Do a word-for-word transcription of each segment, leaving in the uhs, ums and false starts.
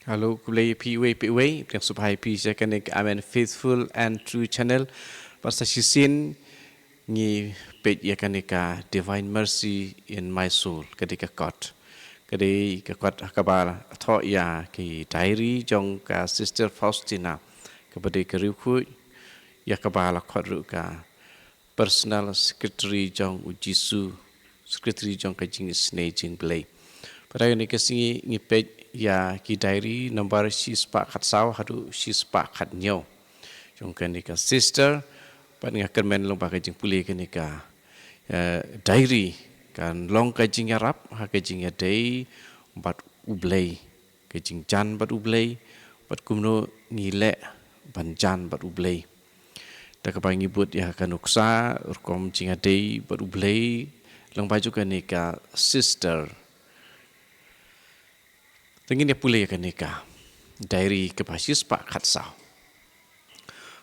Hello, khublei phi iwei pa iwei, pdiang sngewbha ïa phi sha kane ka Amen Faithful and True Channel. Bad sa shisien ngi peit ïa kane ka Divine Mercy in My Soul, ka dei ka kot. Ka dei ka kot ha kaba thoh ïa ki diary jong ka Sister Faustina, kaba dei ka riewkhuid, ïa kaba la khot ruh ka personal secretary jong U Jisu, secretary jong ka jingisynei jong U Blei. Pat ha kane ka sngi ngi peit ïa ki diary number shispah khatsaw haduh shispah khathynñiew jong kane ka sister. Bad nga kyrmen lyngba ka jingpule kane ka, eh, diary, kan long ka jingïarap ha ka jingïadei bad U Blei, ka jingjan bad U Blei, bad kumno ngi leh ban jan bad U Blei. Da kaba ngi bud ïa ka nuksa rukom jingïadei bad U Blei lyngba jong kane ka sister. Te ngin ïa pule ïa kane ka diary kaba shispah khatsaw.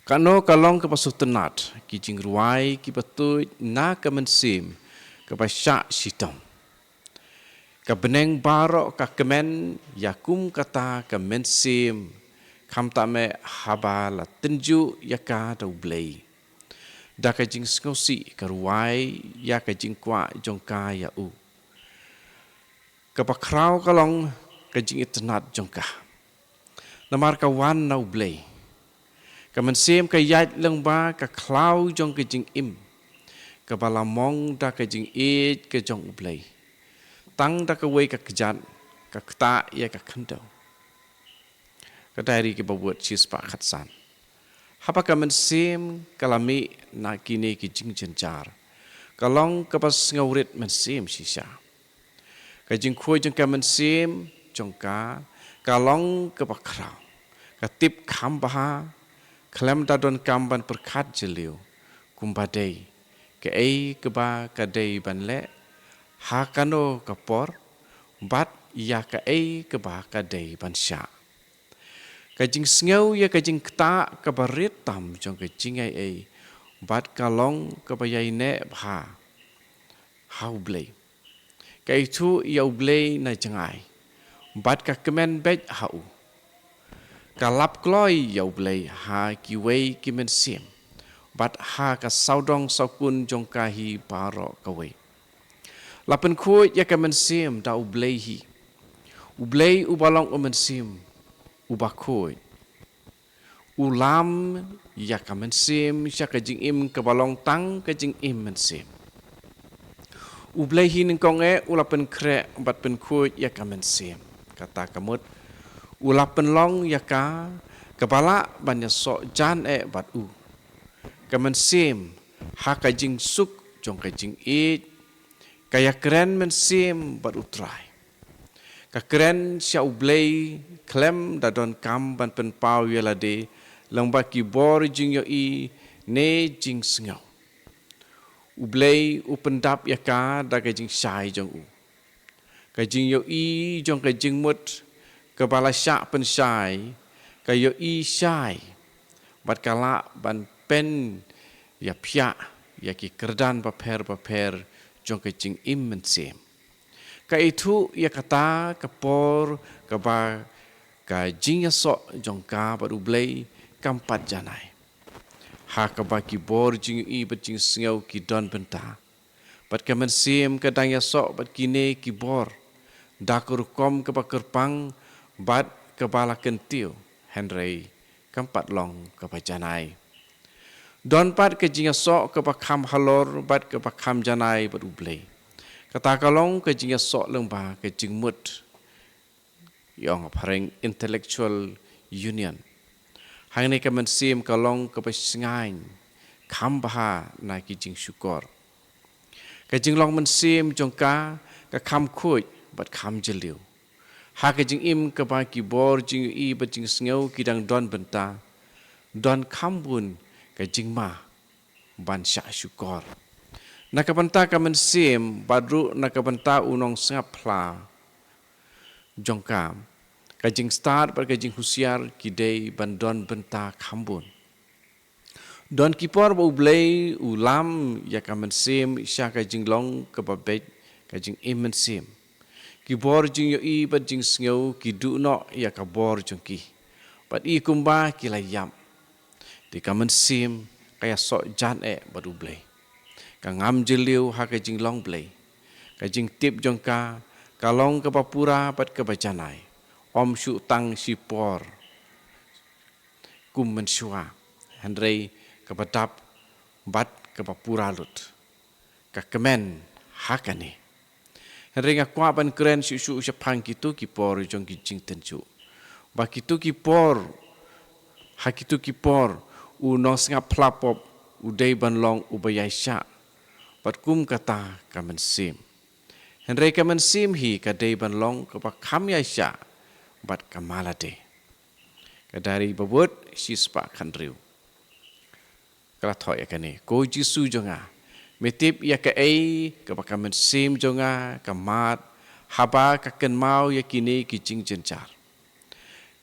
Kano ka long kaba sngewtynnat ki jingrwai kiba tuid na ka mynsiem kaba shah shitom. Ka bneng baroh ka kmen ïa kum kata ka mynsiem, khamtam eh haba la tynjuh ïa ka da U Blei. Da ka jingsngewsih ka rwai ïa ka jingkwah jong ka ïa u. Kaba khraw ka long ka jingitynnat jong ka, namar ka wan na U Blei. Ka mynsiem ka ïaid lyngba ka khlaw jong ka jingim, kaba la mong da ka jingïeit ka jong U Blei. Tang da kawei ka kjat, ka ktah ïa ka khyndew. Ka diary kaba bud shispah khatsan. Haba ka mynsiem ka la mih na kine ki jingjynjar, ka long kaba sngewrit mynsiem shisha. Ka jingkhuid jong ka mynsiem jong ka, ka long kaba khraw. Ka tip kham bha, khlem da donkam ban pyrkhat jylliew, kumba dei kaei kaba ka dei ban leh ha kano ka por, bad ïa kaei kaba ka dei ban shah. Ka jingsngew ïa ka jingktah kaba rit tam jong ka jingaiei, bad ka long kaba ïaineh bha ha U Blei. Ka ithuh ïa U Blei na jngai, bad ka kmen beit ha u. Ka lap kloi ïa U Blei ha kiwei ki mynsiem, bad ha ka sawdong sawkun jong ka hi baroh kawei. La pynkhuid ïa ka mynsiem da U Blei hi. U Blei uba long U Mynsiem, uba khuid. U lam ïa ka mynsiem sha ka jingim kaba long tang ka jingim mynsiem. U Blei hi nyngkong eh u la pynkhreh bad pynkhuid ïa ka mynsiem. Kata ka mut, u la pynlong ïa ka kaba lah ban ïasoh jan eh bad u. Ka mynsiem, ha ka jingsuk jong ka jingïeit, ka ïakren mynsiem bad U Trai. Ka kren sha U Blei khlem da donkam ban pynpaw ïa lade lyngba ki bor jingïohi ne jingsngew. U Blei u pyndap ïa ka da ka jingshai jong u. Ka jingïohi jong ka jingmut kaba la shah pynshai, ka ïohi shai, bad ka lah ban pynïaphiah ïa ki kyrdan bapher bapher jong ka jingim mynsiem. Ka ithuh ïa kata ka por kaba ka jingïasoh jong ka bad U Blei kam pat janai, ha kaba ki bor jingïohi bad jingsngew ki don bynta. Bad ka mynsiem ka dang ïasoh bad kine ki bor da ka rukom kaba kyrpang bad kaba la kyntiew, hynrei kam pat long kaba janai. Don pat ka jingïasoh kaba kham halor bad kaba kham janai bad U Blei. Kata ka long ka jingïasoh lyngba ka jingmut, ïa ong ha phareng intellectual union. Hangne ka mynsiem ka long kaba shngaiñ kham bha na ki jingshukor. Ka jinglong mynsiem jong ka ka kham khuid bad kham jylliew. Ha ka jingim kaba ki bor jingïohi bad jingsngew ki dang don bynta, don kham bun ka jingma ban shah shukor. Na ka bynta ka mynsiem bad ruh na ka bynta u nongsngap phla jong ka, ka jingstad bad ka jinghusiar ki dei ban don bynta kham bun. Don ki por ba U Blei u lam ïa ka mynsiem sha ka jinglong kaba beit, ka jingim mynsiem. Ki bor jingïohi bad jingsngew ki duh noh ïa ka bor jong ki, bad i kumba ki la ïap. Te ka mynsiem ka ïasoh jan eh bad U Blei. Ka ngam jylliew ha ka jinglong Blei. Ka jingtip jong ka ka long kaba pura bad kaba janai, ym shu tang shipor kum mynshuwa, hynrei kaba dap bad kaba pura lut. Ka kmen ha kane. Hynrei nga kwah ban kren shuh shuh shaphang kito ki por jong ki jingtynjuh, ba kito ki por, ha kito ki por u nongsngap phla pop u dei ban long uba ïaishah, bad kum kata ka mynsiem. Hynrei ka mynsiem hi ka dei ban long kaba kham ïaishah bad ka ma lade. Ka Diary babud shispah khathynriew. Ka la thoh ïa kane: Ko Jisu jong nga, me tip ïa kaei kaba ka mynsiem jong nga ka mad haba ka kynmaw ïa kine ki jingjynjar.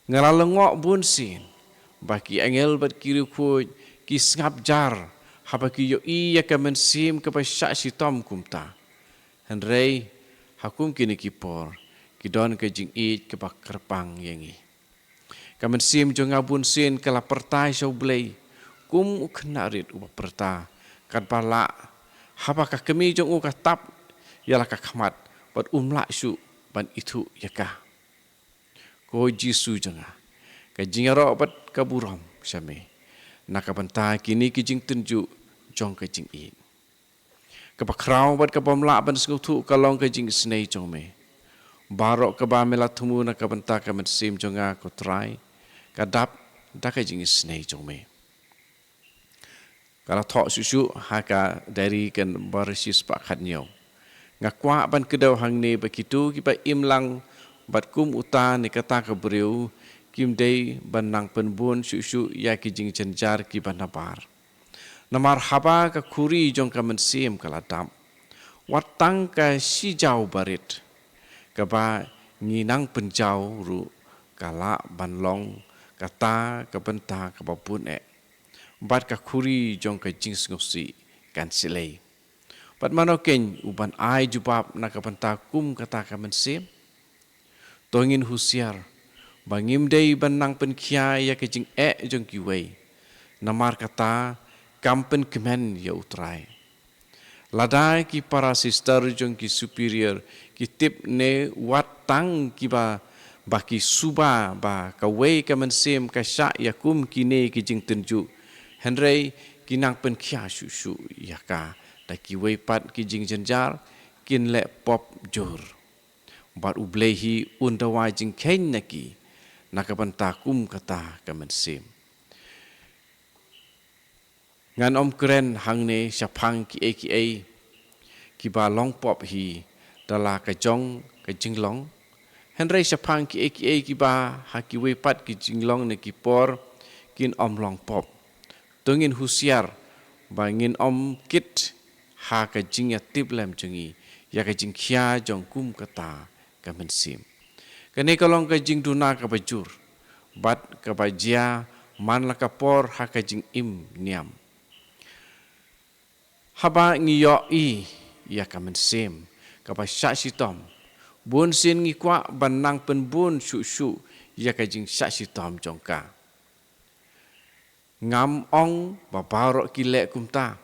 Nga la lyngngoh bunsien ba ki angel bad ki riewkhuid ki sngap jar haba ki ïohi ïa ka mynsiem kaba shah shitom kumta. Hynrei ha kum kine ki por ki don ka jingïeit kaba kyrpang ïa ngi. Ka mynsiem jong nga bunsien ka la pyrta sha U Blei kum u khynnah rit uba pyrta, katba lah haba ka kmie jong u ka tap ïa la ka khmat bad um lah shuh ban ithuh ïa ka. Ko Jisu jong nga, ka jingïaroh bad ka burom sha me na ka bynta kine ki jingtynjuh jong ka jingïeit. Kaba khraw bad kaba ym lah ban sngewthuh ka long ka jingisynei jong me. Baroh kaba me la thmu na ka bynta ka mynsiem jong nga, ko Trai, ka dap da ka jingisynei jong me. Ka la thoh shuh shuh ha ka Diary kaba shispah khathynñiew. Nga kwah ban kdew hangne ba kito kiba im lang bad kum uta ne kata ka briew kim dei ban nang pynbun shuh shuh ïa ki jingjynjar kiba nabar. Namar haba ka khuri jong ka mynsiem ka la dap, wat tang ka shijaw barit kaba ngi nang pynjaw ruh ka lah ban long kata ka bynta kaba bun eh, bad ka khuri jong ka jingsngewsih kan shlei. Bad mano keiñ u ban ai jubab na ka bynta kum kata ka mynsiem? To ngin husiar ba ngim dei ban nang pynkhia ïa ka jingeh jong kiwei, namar kata kam pynkmen ïa U Trai. Lada ki para sister jong ki superior ki tip ne wat tang kiba, ba ki suba ba kawei ka mynsiem ka shah ïa kum kine ki jingtynjuh, hynrei ki nang pynkhia shuh shuh ïa ka da kiwei pat ki jingjynjar, kin leh pop jur. Bad U Blei hi un dawa jingkheiñ na ki na ka bynta kum kata ka mynsiem. Ngan ym kren hangne shaphang kiei kiei kiba long pop hi da la ka jong ka jinglong, hynrei shaphang kiei kiei kiba ha kiwei pat ki jinglong ne ki por kin ym long pop. To ngin husiar ba ngin ym kit ha ka jingïatiplem jong ngi ïa ka jingkhia jong kum kata ka mynsiem. Kane ka long ka jingduna kaba jur bad kaba jia man la ka por ha ka jingim niam. Haba ngi ïohi ïa ka mynsiem kaba shah shitom, bunsien ngi kwah ban nang pynbun shuh shuh ïa ka jingshah shitom jong ka. Ngam ong ba baroh ki leh kumta,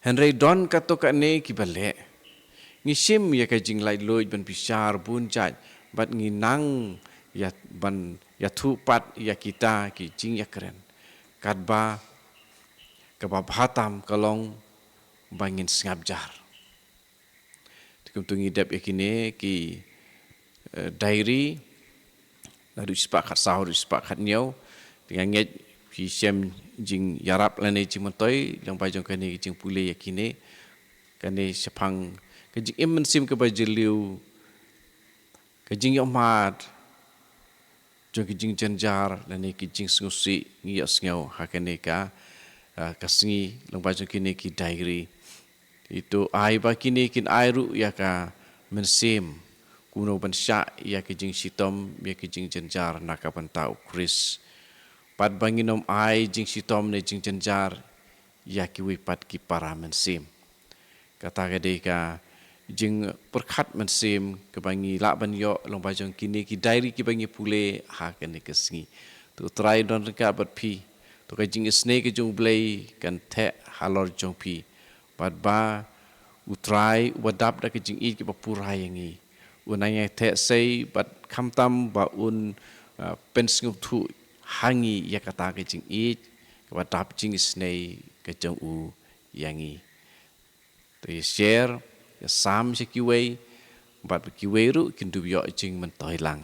hynrei don katto katne kiba leh. Ngi shim ïa ka jinglaitluid ban bishar bun jait bad ngi nang ïa ban ïathuh pat ïa kita ki jingïakren, katba kaba bha tam ka long ba ngin sngap jar. Te kumta ngi dep ïa kine ki, eh, diary, naduh shispah khatsaw haduh shispah khathynñiew. Te nga ngeit phi shem jingïarap lane jingmyntoi lyngba jong kane ka jingpule ïa kine. Kane shaphang ka jingim mynsiem kaba jylliew, ka jingïohmad jong ki jingjynjar lane ki jingsngewsih, ngi ïohsngew ha kane ka, ah, ka sngi lyngba jong kine ki diary. Ito ai ba kine kin ai ruh ïa ka mynsiem kumno ban shah ïa ki jingshitom, ïa ki jingjynjar na ka bynta U Khrist. Bad ba ngin ym ai jingshitom ne jingjynjar ïa kiwei pat ki para mynsiem. Kata ka dei ka jingpyrkhat mynsiem kaba ngi lah ban ïoh lyngba jong kine ki diary kiba ngi pule ha kane ka sngi. To U Trai don ryngkat bad phi. To ka jingisynei ka jong U Blei kan theh halor jong phi. Bad ba U Trai uba dap da ka jingïeit kaba pura ïa ngi, un nang ïa theh sei bad khamtam ba un, ah, pynsngewthuh ha ngi ïa kata ka jingïeit kaba dap jingisynei ka jong u ïa ngi. To ïa share, ïa sam sha kiwei, bad ba kiwei ruh kin dup ïoh jingmyntoi lang.